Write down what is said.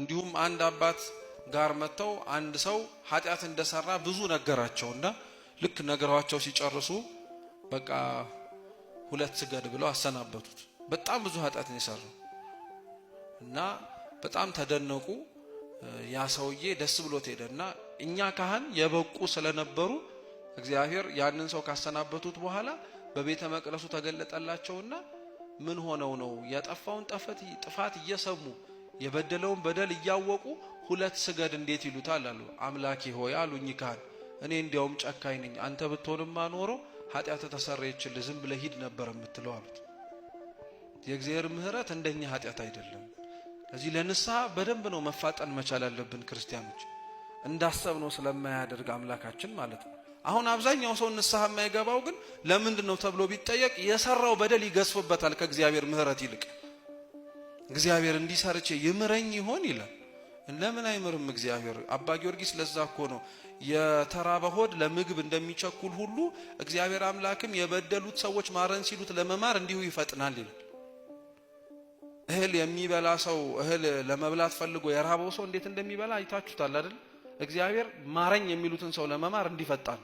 እንዲሁም አንድ አባት ጋር መጥተው አንድ ሰው ኃጢአት እንደሰራ ብዙ ነገራቸውና ልክ ነገሯቸው ሲጨርሱ በቃ ሁለት ስገድ ብለው አሰናበቱት። በጣም ብዙ ኃጢአት ነው የሰራው እና በጣም ተደነቁ። ያ ሰውዬ ደስ ብሎት ሄደና እኛ ካህን የበቁ ስለነበሩ እግዚአብሔር ያንን ሰው ካሰናበቱት በኋላ በቤተ መቅደሱ ተገለጠላቸውና ምን ሆነው ነው ያጠፋውን ጥፋት እየሰሙ የበደለውን በደል እያወቁ ሁለት ስገድ እንዴት ይሉታል አሉ። አምላኬ ሆይ አሉኝ ካህን፣ እኔ እንዲያውም ጨካኝ ነኝ። አንተ ብትሆንማ ኖሮ ኃጢአት ተሰረየችልህ ዝም ብለህ ሂድ ነበር የምትለው አሉት። የእግዚአብሔር ምሕረት እንደኛ ኃጢአት አይደለም። ለዚህ ለንስሐ በደንብ ነው መፋጠን መቻል ያለብን ክርስቲያኖች፣ እንዳሰብነው ስለማያደርግ አምላካችን ማለት ነው። አሁን አብዛኛው ሰው ንስሐ የማይገባው ግን ለምንድን ነው ተብሎ ቢጠየቅ የሰራው በደል ይገዝፍበታል ከእግዚአብሔር ምሕረት ይልቅ። እግዚአብሔር እንዲሰርቼ ይምረኝ ይሆን ይላል። ለምን አይምርም እግዚአብሔር? አባ ጊዮርጊስ ለዛ እኮ ነው የተራበ ሆድ ለምግብ እንደሚቸኩል ሁሉ እግዚአብሔር አምላክም የበደሉት ሰዎች ማረን ሲሉት ለመማር እንዲሁ ይፈጥናል ይላል። እህል የሚበላ ሰው እህል ለመብላት ፈልጎ የራበው ሰው እንዴት እንደሚበላ አይታችሁታል አይደል? እግዚአብሔር ማረኝ የሚሉትን ሰው ለመማር እንዲፈጣን